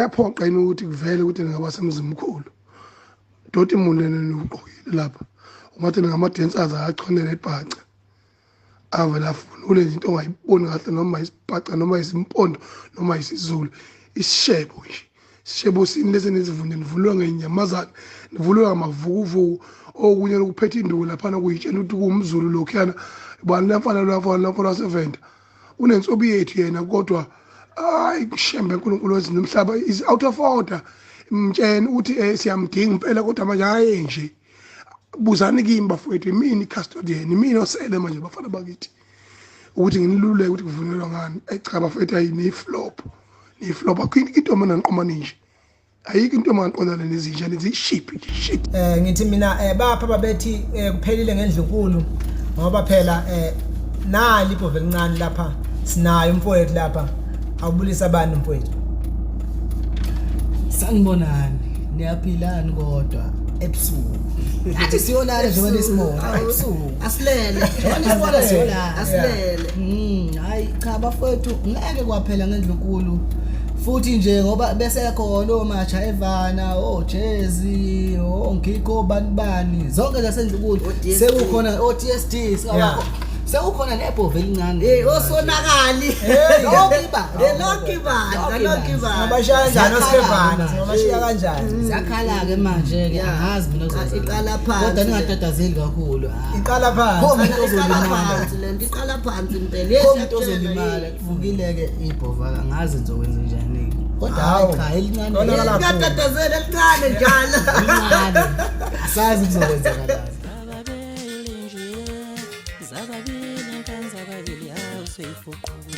Kuyaphoqa yini ukuthi kuvele ukuthi ningabasemzimkhulu? Doti muni lena niwugqokile lapha? Ungathi ningama-dancers achonele ibhaca. Avele avunule nje into ongayiboni kahle noma isibhaca noma isimpondo noma isiZulu. Isishebo nje. Isishebo sini lesi nizivune nivunulwa ngey'nyamazane, nivunulwa ngamavukuvuku okunye lokuphethe induku laphana kuyitshela ukuthi kuwumZulu lokhuyana. Bani lamfana lwamfana lamfana wasevenda. Unensobi yethu yena kodwa hayi kushembe uNkulunkulu wezulu nomhlaba is out of order. Mtshene ukuthi siyamdinga impela kodwa manje hayi nje. Buzani kimi bafowethu, imini custodian, imini osele manje bafana bakithi. Ukuthi nginiluleke ukuthi kuvunyelwa ngani. Ayi cha bafowethu, ayi ni flop. Ni flop akho into mina ngiqoma nje. Ayikho into mangiqondana nezinja nezishiphi nje shit. Ngithi mina bapha babethi kuphelile ngendlunkulu ngoba phela nali ibhova elincane lapha sinayo umfowethu lapha awubulisa abantu mfowethu. Sanibonani, niyaphilani kodwa ebusuku. Nathi siyolala njengoba nisibona ebusuku. Asilele. Njengoba nisibona siyolala. Asilele. Hayi cha bafowethu ngeke kwaphela ngendlunkulu. Futhi nje ngoba bese khona omasha evana, ojezi, ongikho bani bani, zonke zasendlunkulu O-DSD. sekukhona o-TSD singabakho. Sekukhona nebhova elincane. Hey, osonakali. Lonke ibandla. Hey, lonke ibandla, lonke ibandla. Singabashiya kanjani Ziyakhala oStefana? manje. Singabashiya kanjani? Ziyakhala-ke manje-ke Yeah. angazi mina kuzokwenzakala. Iqala phansi Kodwa le. ningatatazeli kakhulu. Ah. Iqala phansi. Khona umuntu Iqala ozolimala. phansi lento, iqala phansi impela. Yes, Khona umuntu siyakutshela, ozolimala. yini. Kuvukile-ke ibhova angazi ngizokwenza njani-ke. Kodwa hayi Hawu. cha elincane. Konakala kakhulu. Ngiyatatazela elincane njalo. Elincane. Asazi kuzokwenzakalani. Zababili nje, zababili nkanzababili awuseyifuqu.